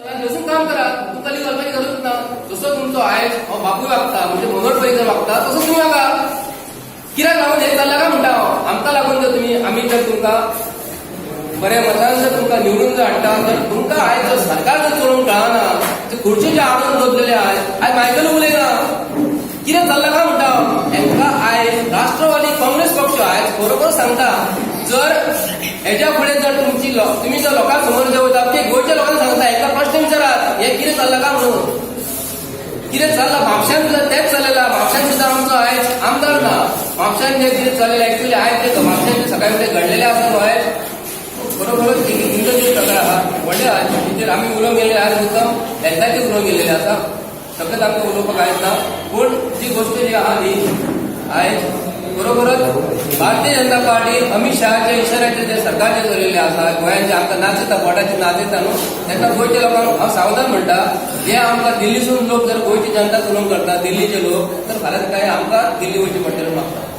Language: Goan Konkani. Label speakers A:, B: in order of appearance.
A: थंयसून काम करा, तुमकां लीग घालपाची गरजूच ना. जसो तुमचो आयज हो बापूय वागता, म्हणजे मनोहर पर्रीकर वागता, तसो तुमी वागा. कित्याक लागून हे चल्ला काय म्हणटा हांव? आमकां लागून जर तुमी, आमी जर तुमकां बऱ्या मतान जर तुमकां निवडून जर हाडटा, तर तुमकां आयज जर सरकार जर चलोवंक कळना, ते खुर्ची जे हाडून दवरलेले आयज, आयज मायकल उलयना, कितें चल्लां काय म्हणटा हांव? हेंकां आयज राष्ट्रवादी काँग्रेस पक्ष आयज बरोबर सांगता, जर हेज्या फुडें जर तुमची तुमी जर लोकां समोर जे वयता, ते गोंयच्या लोकांक सांगता, हेंकां प्रश्न विचारात, हें कितें चल्लां काय म्हणून. कितें चल्लां म्हापश्यान सुद्दां तेंच चल्लेलां. म्हापश्यान सुद्दां आमचो आयज आमदार ना. म्हापश्यान जे कितें चल्लेलें, एक्चुअली आयज ते म्हापश्यान जे सकाळी फुडें घडलेलें आसा न्हू, आयज बरोबरच एक जे प्रकार आहा व्हडले आहा, तेजेर आमी उलोवंक गेले आयज मुद्दम हेल्थाचेर उलोवंक गेल्लेले आसा. सगळेच आमकां उलोवपाक आयज ना, पूण जी गोश्ट जी आहा ती आयज बरोबरच भारतीय जनता पार्टी अमित शहाच्या इशाऱ्याचेर जे सरकार जे चलयल्लें आसा, गोंयांचे आमकां नाचयता, बोटाचेर नाचयता न्हू, ताका गोंयच्या लोकांक हांव सावधान म्हणटा. जे आमकां दिल्लीसून लोक जर गोंयची जनता चलोवंक करता, दिल्लीचे लोक, तर फाल्यां काय आमकां दिल्ली वयचें पडटलें मागता.